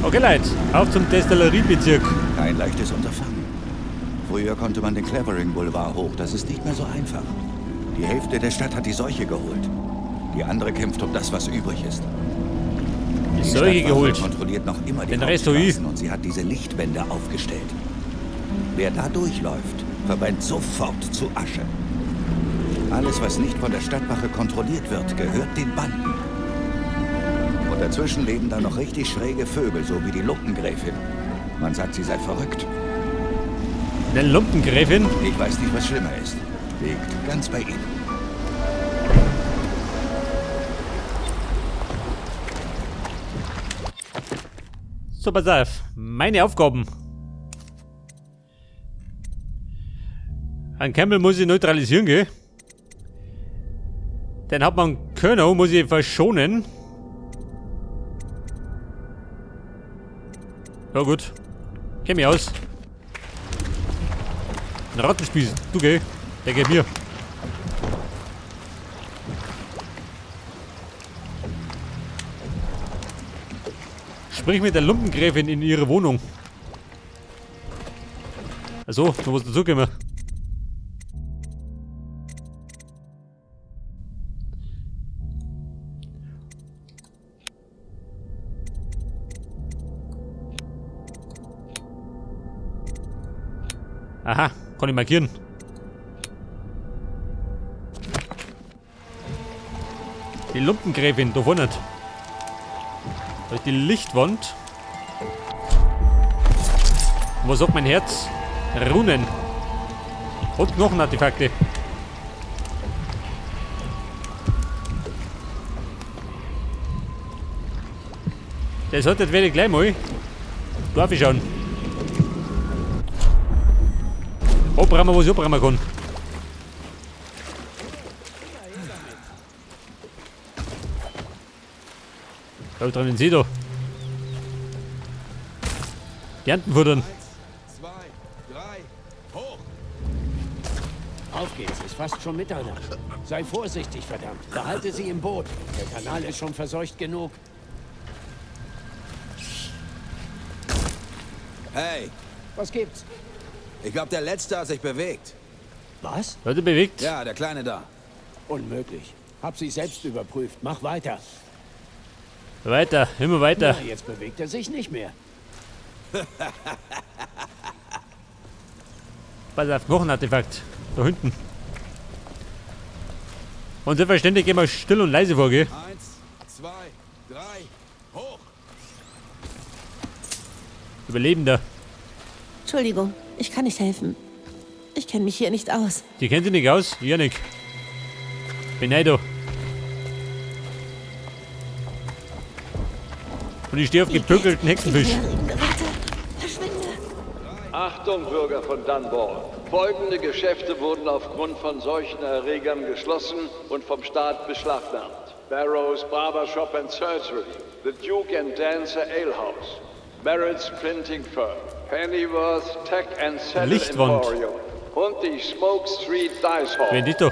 Okay, Leute, auf zum Destilleriebezirk. Kein leichtes Unterfangen. Früher konnte man den Clavering Boulevard hoch. Das ist nicht mehr so einfach. Die Hälfte der Stadt hat die Seuche geholt. Die andere kämpft um das, was übrig ist. Die Seuche Stadtwache geholt. kontrolliert noch immer die Den Rest hol ich. Hauptstraßen und sie hat diese Lichtwände aufgestellt. Wer da durchläuft, verbrennt sofort zu Asche. Alles, was nicht von der Stadtwache kontrolliert wird, gehört den Banden. Und dazwischen leben da noch richtig schräge Vögel, so wie die Lumpengräfin. Man sagt, sie sei verrückt. Eine Lumpengräfin? Ich weiß nicht, was schlimmer ist. Liegt ganz bei Ihnen. So, pass auf. Meine Aufgaben. Einen Campbell muss ich neutralisieren, gell? Den Hauptmann Curnow muss ich verschonen. Ja gut. Kenn mich aus. Ein Rattenspieß. Du geh. Der geht mir. Sprich mit der Lumpengräfin in ihrer Wohnung. Achso, da muss dazukommen. Aha, kann ich markieren. Die Lumpengräfin, da vorne. Da ist die Lichtwand. Und was sagt mein Herz? Runen. Und Knochenartefakte. Das hat jetzt werde ich gleich mal. Darf ich schauen. Abräumen, was ich abräumen kann. Da dran den See da. Die Ernten futtern. 1, 2, 3, hoch! Auf geht's, ist fast schon Mitternacht. Sei vorsichtig, verdammt. Behalte sie im Boot. Der Kanal ist schon verseucht genug. Hey! Was gibt's? Ich glaub, der Letzte hat sich bewegt. Was? Hat er bewegt? Ja, der Kleine da. Unmöglich. Hab sie selbst überprüft. Mach weiter. Weiter, immer weiter. Na, jetzt bewegt er sich nicht mehr. Pass auf, Knochenartefakt. Da hinten. Und selbstverständlich gehen wir still und leise vor, gell? 1, 2, 3, hoch! Überlebender. Entschuldigung, ich kann nicht helfen. Ich kenne mich hier nicht aus. Die kennt sich nicht aus? Ja, nicht. Bin ich da. Und ich stehe auf gepökelten Hexenfisch. Verschwinde. Achtung, Bürger von Dunwall. Folgende Geschäfte wurden aufgrund von Seuchenerregern geschlossen und vom Staat beschlagnahmt. Barrows Barbershop and Surgery, The Duke and Dancer Ale House, Merritt's Printing Firm, Pennyworth Tech and Saddle Lichtwand. Emporium und die Smoke Street Dice Hall. Wer ist da?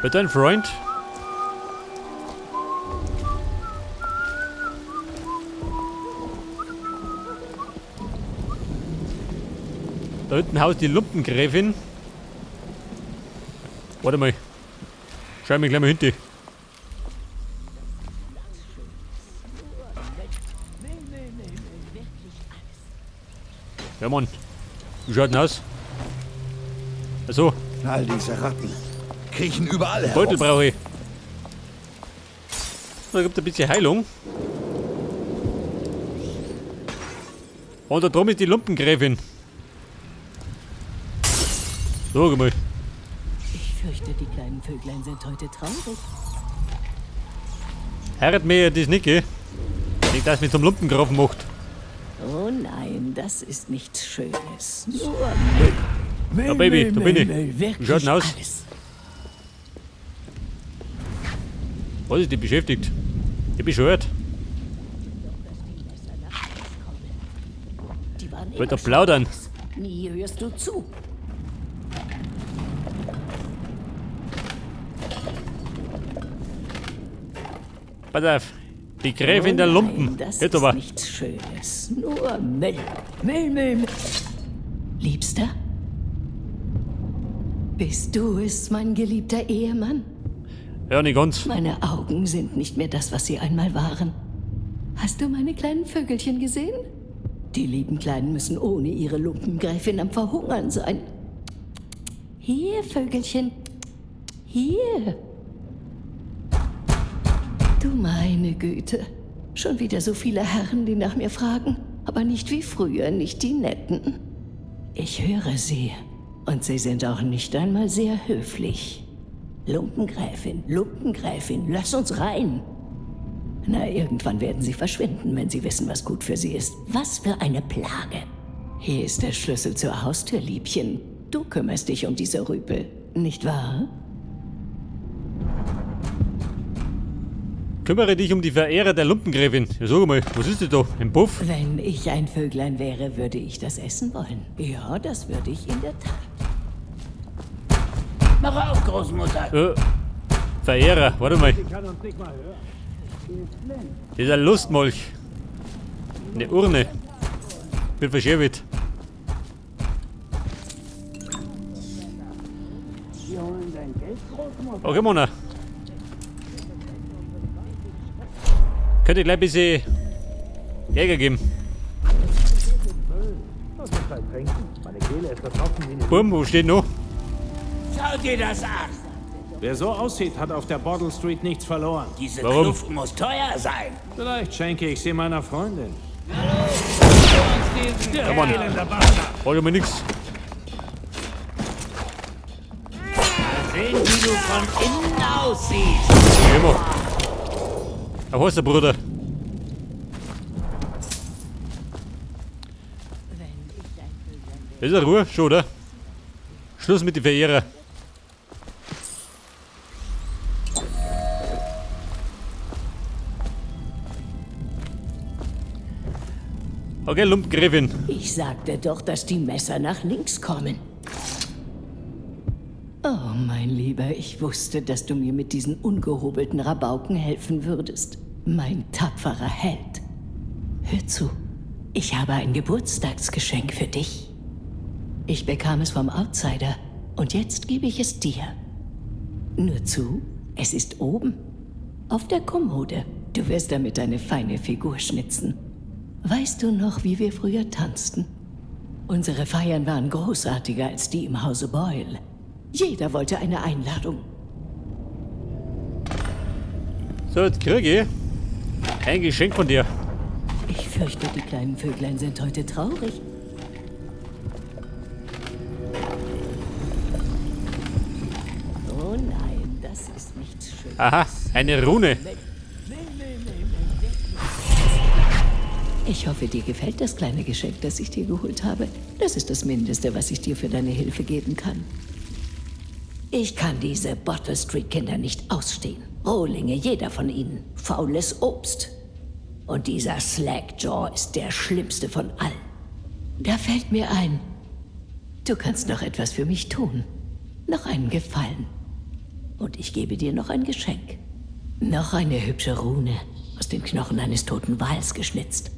Bitte ein Freund? Da hinten haust die Lumpengräfin. Warte mal. Schau mich gleich mal hinter. Ja, Mann. Wie schaut denn aus? Achso. All diese Ratten kriechen überall herum. Beutel brauche ich. Da gibt es ein bisschen Heilung. Und da drum ist die Lumpengräfin. So, geh mal. Ich fürchte, die kleinen Vöglein sind heute traurig. Heiratet mir das nicht, gell? Nicht, dass mich zum Lumpengrafen macht. Oh nein, das ist nichts Schönes. Nur Müll. Müll, Ja, Baby, Müll, da bin Müll, ich. Müll, Wie wirklich schaut denn aus? alles. Was ist die beschäftigt? Ich bin schon hört. Die waren Wollt immer doch plaudern. schon. Nie hörst du zu. Pass auf. Die Gräfin der Oh Lumpen. Nein, das Jetzt ist aber. nichts Schönes. Nur Müll. Müll, Müll, Müll. Liebster? Bist du es, mein geliebter Ehemann? Ja, nicht ganz. Meine Augen sind nicht mehr das, was sie einmal waren. Hast du meine kleinen Vögelchen gesehen? Die lieben Kleinen müssen ohne ihre Lumpengräfin am Verhungern sein. Hier, Vögelchen. Hier. Du meine Güte. Schon wieder so viele Herren, die nach mir fragen. Aber nicht wie früher, nicht die Netten. Ich höre sie. Und sie sind auch nicht einmal sehr höflich. Lumpengräfin, Lumpengräfin, lass uns rein. Na, irgendwann werden sie verschwinden, wenn sie wissen, was gut für sie ist. Was für eine Plage. Hier ist der Schlüssel zur Haustür, Liebchen. Du kümmerst dich um diese Rüpel, nicht wahr? Kümmere dich um die Verehrer der Lumpengräfin. Ja, sag mal, was ist das da? Ein Puff? Wenn ich ein Vöglein wäre, würde ich das essen wollen. Ja, das würde ich in der Tat. Mach auf, Großmutter. Verehrer, warte mal. Das ist ein Lustmolch. Eine Urne. Wird verschäbelt. Okay, Mona. Könnte ich gleich ein bisschen Ärger geben. Bumm, wo steht noch? Schau dir das an. Wer so aussieht, hat auf der Bottle Street nichts verloren. Diese Warum? Kluft muss teuer sein. Vielleicht schenke ich sie meiner Freundin. Ja, Mann. Brauch ich mir nix. Sehen, wie du von innen aussiehst. Wie immer. Auf was, der Bruder? Ist ja Ruhe, schon, oder? Schluss mit den Verehrer. Okay, Lumpengräfin. Ich sagte doch, dass die Messer nach links kommen. Oh, mein Lieber, ich wusste, dass du mir mit diesen ungehobelten Rabauken helfen würdest. Mein tapferer Held. Hör zu, ich habe ein Geburtstagsgeschenk für dich. Ich bekam es vom Outsider und jetzt gebe ich es dir. Nur zu, es ist oben. Auf der Kommode. Du wirst damit eine feine Figur schnitzen. Weißt du noch, wie wir früher tanzten? Unsere Feiern waren großartiger als die im Hause Boyle. Jeder wollte eine Einladung. So, jetzt krieg ich ein Geschenk von dir. Ich fürchte, die kleinen Vöglein sind heute traurig. Oh nein, das ist nichts Schönes. Aha, eine Rune. Ich hoffe, dir gefällt das kleine Geschenk, das ich dir geholt habe. Das ist das Mindeste, was ich dir für deine Hilfe geben kann. Ich kann diese Bottle Street Kinder nicht ausstehen. Rohlinge, jeder von ihnen. Faules Obst. Und dieser Slackjaw ist der schlimmste von allen. Da fällt mir ein, du kannst noch etwas für mich tun. Noch einen Gefallen. Und ich gebe dir noch ein Geschenk. Noch eine hübsche Rune, aus den Knochen eines toten Wals geschnitzt.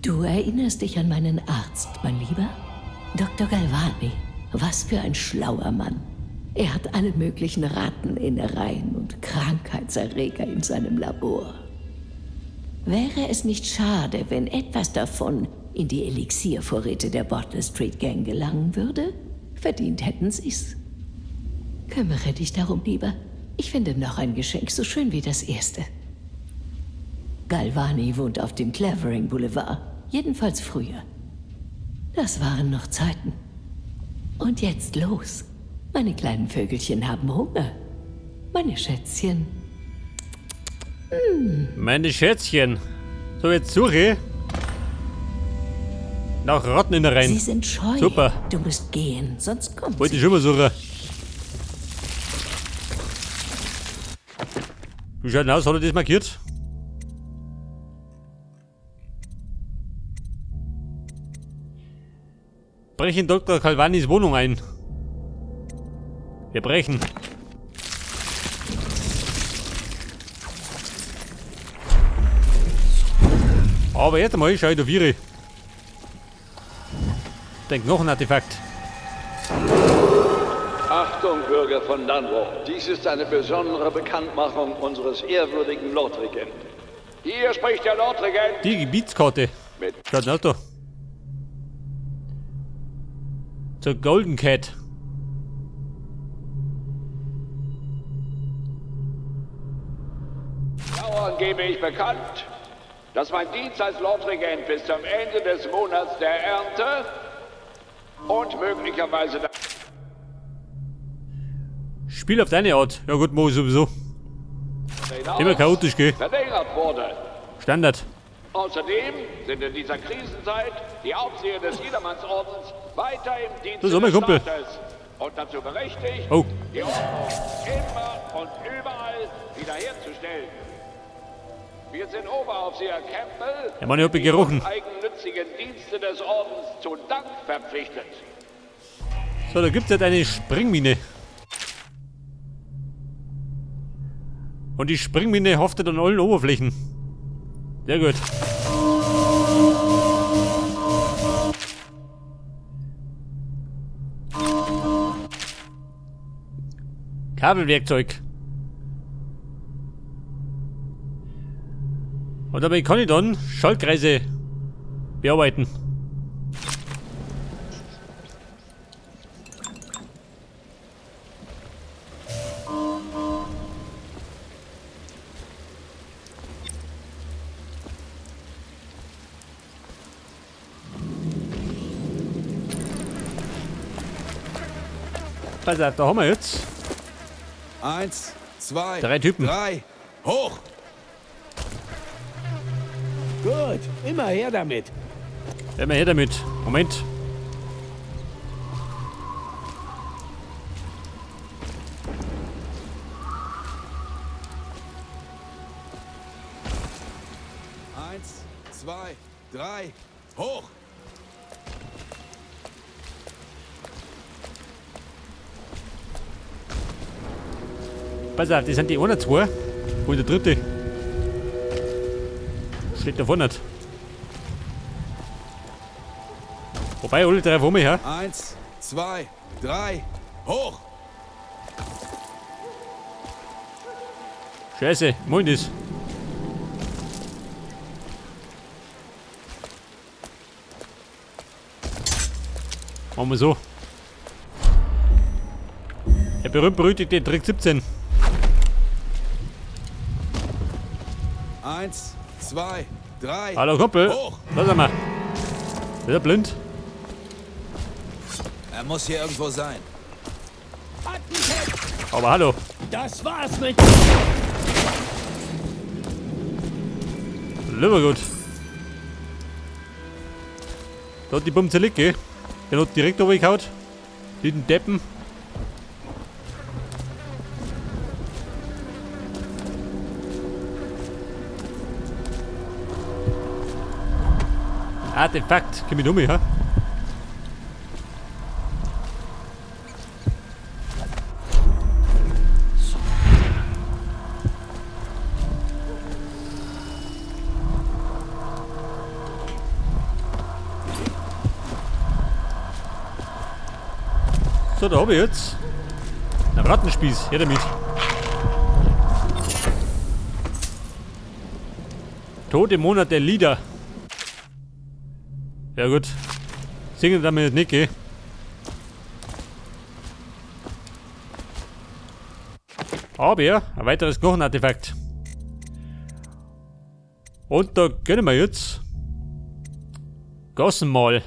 Du erinnerst dich an meinen Arzt, mein Lieber? Dr. Galvani. Was für ein schlauer Mann. Er hat alle möglichen Ratteninnereien und Krankheitserreger in seinem Labor. Wäre es nicht schade, wenn etwas davon in die Elixiervorräte der Bottle Street Gang gelangen würde? Verdient hätten sie's. Kümmere dich darum, lieber. Ich finde noch ein Geschenk so schön wie das erste. Galvani wohnt auf dem Clavering Boulevard. Jedenfalls früher. Das waren noch Zeiten. Und jetzt los. Meine kleinen Vögelchen haben Hunger. Meine Schätzchen. Meine Schätzchen. So, jetzt suche ich nach Ratteninnereien. Sie sind scheu. Super. Du musst gehen, sonst kommt Wollte sie. ich schon mal suchen. Wie schaut denn aus? Hat er das markiert? Brechen Dr. Calvanis Wohnung ein. Wir brechen. Aber jetzt mal, schau ich da Viere. Denk noch ein Artefakt. Achtung, Bürger von Dunwall. Dies ist eine besondere Bekanntmachung unseres ehrwürdigen Lordregenten. Hier spricht der Lordregent. Die Gebietskarte. Mit Schaut ein Auto. Zur Golden Cat. Dauern gebe ich bekannt, dass mein Dienst als Lordregent bis zum Ende des Monats der Ernte und möglicherweise Spiel auf deine Art. Ja gut, mach ich sowieso. Immer chaotisch, gell? Verlängert wurde. Standard. Außerdem sind in dieser Krisenzeit die Aufseher des Jedermannsordens weiter im Dienst Das ist auch mein des Kumpel. Staates und dazu berechtigt, Oh. die Ordnung immer und überall wiederherzustellen. Wir sind Oberaufseher Campbell, Der Mann, ich hab mich gerochen. die eigennützigen Dienste des Ordens zu Dank verpflichtet. So, da gibt's jetzt eine Springmine. Und die Springmine haftet an allen Oberflächen. Sehr gut. Kabelwerkzeug. Und damit kann ich dann Schaltkreise bearbeiten. Pass auf, da haben wir jetzt 1, 2, 3 Typen. 3, hoch! Gut, immer her damit. Immer her damit. Moment. Eins, 2, 3, hoch! Pass auf, das sind die anderen zwei. Wo ist der dritte? Steht da vorne nicht. Wobei, alle drei vor mir her. 1, 2, 3, hoch! Scheiße, moin das. Machen wir so. Der berühmt-berüchtigte Trick 17. 1, 2, 3. Hallo Kumpel. Hoch. Lass einmal. Ist er blind? Er muss hier irgendwo sein. Aber hallo. Das war's mit. Lieber gut. Da hat die Bombe zerlegt, gell? Der hat direkt runtergehauen. Die Deppen. Artefakt, komm ich um mich, ha? So, da hab ich jetzt einen Rattenspieß. Her damit. Tote Monat der Lieder. Ja gut. Singen damit nicht, gell? Aber ein weiteres Knochenartefakt. Und da gönnen wir jetzt Gassenmal.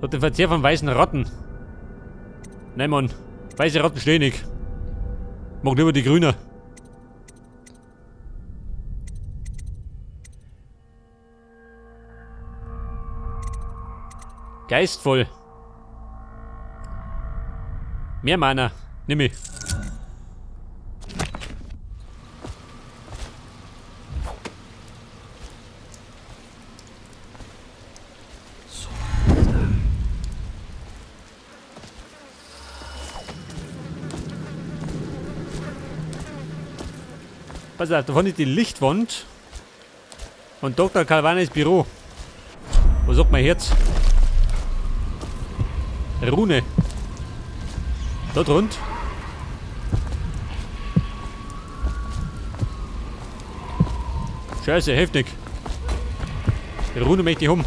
Hat den Verzehr von weißen Ratten. Nein, Mann. Weiße Ratten stehen nicht. Mag lieber die Grünen. Geistvoll. Mehr Mana. Nimm ich. Pass auf, da vorne ist die Lichtwand. Und Dr. Calvanis Büro. Wo sagt mein Herz? Rune. Da drunter. Scheiße, hilft nicht. Die Rune möchte ich um.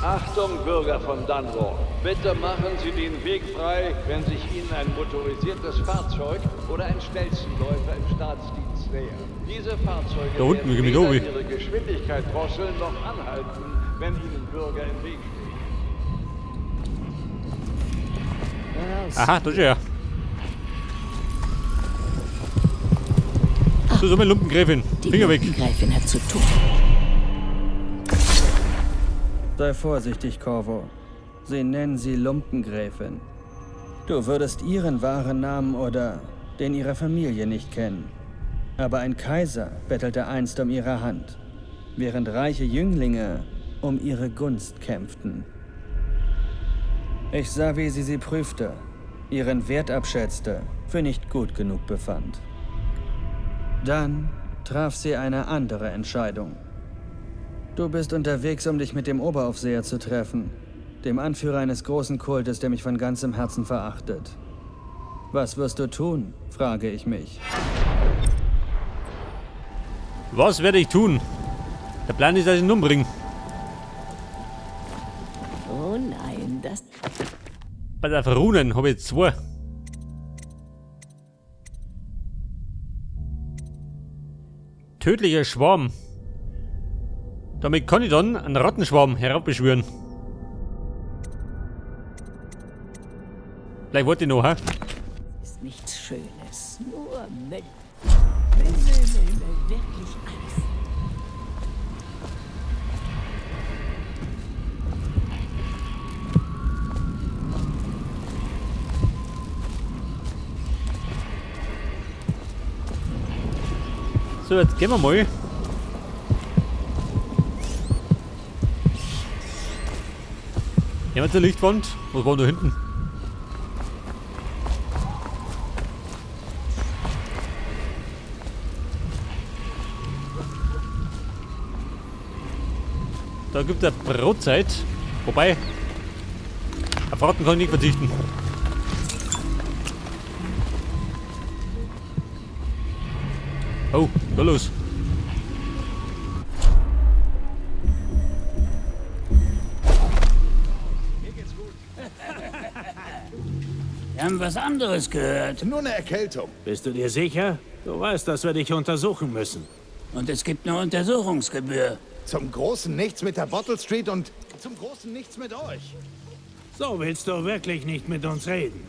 Achtung, Bürger von Dunwall. Bitte machen Sie den Weg frei, wenn sich Ihnen ein motorisiertes Fahrzeug oder ein Stelzenläufer im Staatsdienst nähert. Diese Fahrzeuge da unten, werden weder ihre Geschwindigkeit drosseln noch anhalten, wenn Ihnen Bürger im Weg stehen. Aha, da ist er. So, so eine Lumpengräfin. Die Finger weg. Lumpengräfin hat zu tun. Sei vorsichtig, Corvo. Sie nennen sie Lumpengräfin. Du würdest ihren wahren Namen oder den ihrer Familie nicht kennen. Aber ein Kaiser bettelte einst um ihre Hand, während reiche Jünglinge um ihre Gunst kämpften. Ich sah, wie sie sie prüfte, ihren Wert abschätzte, für nicht gut genug befand. Dann traf sie eine andere Entscheidung. Du bist unterwegs, um dich mit dem Oberaufseher zu treffen, dem Anführer eines großen Kultes, der mich von ganzem Herzen verachtet. Was wirst du tun, frage ich mich. Was werde ich tun? Der Plan ist, dass ich ihn umbringe. Oh nein, das... Bei der Runen habe ich jetzt 2. Tödlicher Schwarm. Damit kann ich dann einen Rattenschwarm heraufbeschwören. Vielleicht wollte ich noch, hä? Ist nichts Schönes, nur Müll. Müll, Müll, Müll, Müll, wirklich alles. So, jetzt gehen wir mal. Gehen wir zur Lichtwand. Was war denn da hinten? Da gibt es eine Brotzeit. Wobei, auf Ratten kann ich nicht verzichten. Oh, da los. Mir geht's gut. Wir haben was anderes gehört. Nur eine Erkältung. Bist du dir sicher? Du weißt, dass wir dich untersuchen müssen. Und es gibt eine Untersuchungsgebühr. Zum großen Nichts mit der Bottle Street und zum großen Nichts mit euch. So willst du wirklich nicht mit uns reden.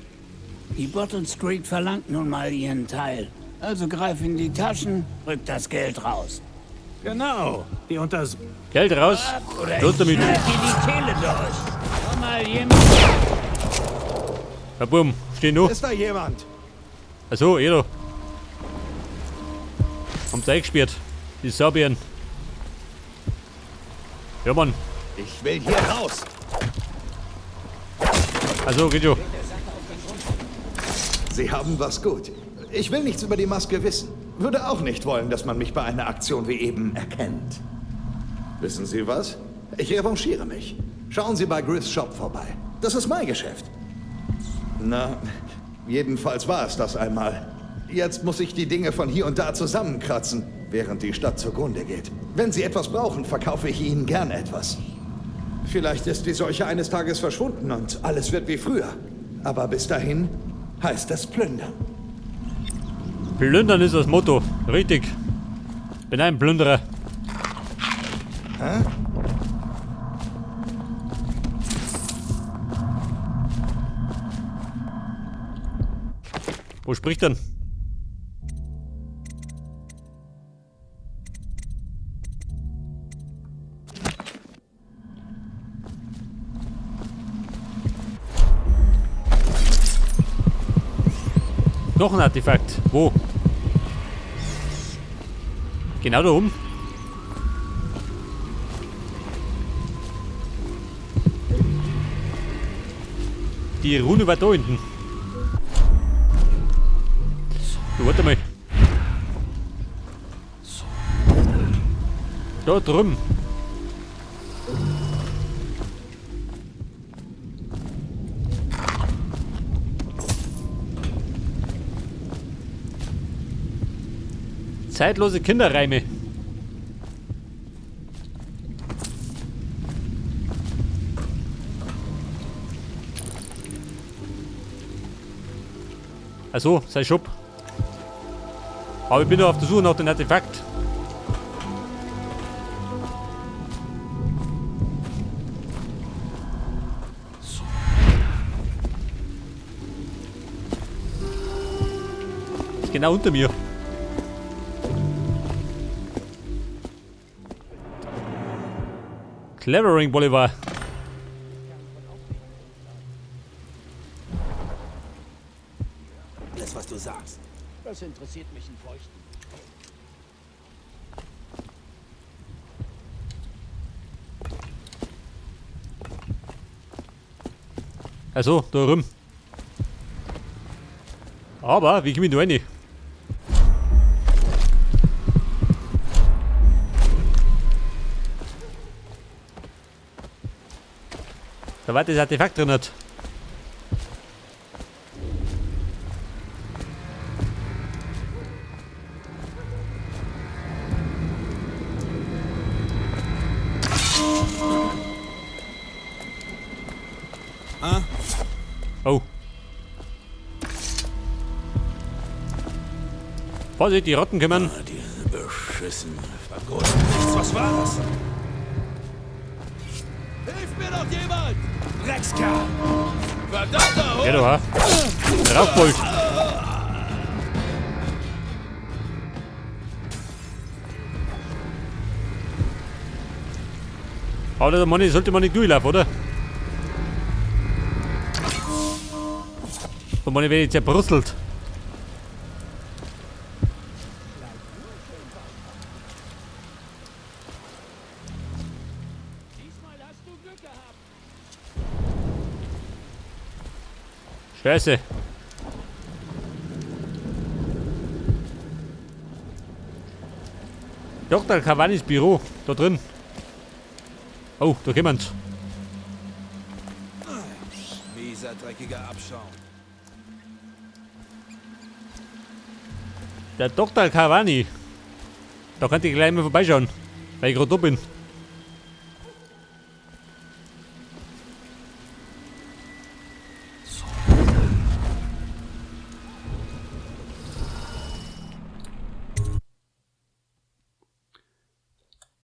Die Bottle Street verlangt nun mal ihren Teil. Also greif in die Taschen, rück das Geld raus. Genau, die Unters... Geld raus, oder los damit. Ich schneid dir die Kehle durch. Komm mal jemand. Ja, bumm, steh nur. Ist da jemand? Achso, eh da. Haben sie eingesperrt. Die Saubären. Ja, Mann. Ich will hier raus. Also, geht schon. Sie haben was gut. Ich will nichts über die Maske wissen. Würde auch nicht wollen, dass man mich bei einer Aktion wie eben erkennt. Wissen Sie was? Ich revanchiere mich. Schauen Sie bei Griff's Shop vorbei. Das ist mein Geschäft. Na, jedenfalls war es das einmal. Jetzt muss ich die Dinge von hier und da zusammenkratzen, während die Stadt zugrunde geht. Wenn Sie etwas brauchen, verkaufe ich Ihnen gern etwas. Vielleicht ist die Seuche eines Tages verschwunden und alles wird wie früher. Aber bis dahin heißt es plündern. Plündern ist das Motto. Richtig. Bin ein Plünderer. Hä? Wo spricht denn? Noch ein Artefakt. Wo? Genau da oben. Die Rune war da hinten. Warte mal. Da drüben. Zeitlose Kinderreime. Also, sei Schub. Aber ich bin noch auf der Suche nach dem Artefakt. Ist genau unter mir. Clevering Boulevard. Alles, was du sagst. Das interessiert mich in Feuchten. Also, da rum. Aber, wie komme ich da rein? Da war das Artefakt drin. Hat. Ah? Oh. Vorsicht, die Rotten kümmern. Ah, diese beschissene Vergossen. Nichts, was war das? Hilf mir doch jemand! Dreckskerl! Verdammter Hund! Ja, du, ha? Raufbold! Aber der Money sollte man nicht durchlaufen, oder? Von Money werde ich zerbrüsselt. Scheiße. Dr. Cavanis Büro, da drin. Oh, da kommen's. Mieser, dreckiger Abschaum. Der Dr. Cavani. Da könnt ihr gleich mal vorbeischauen, weil ich gerade da bin.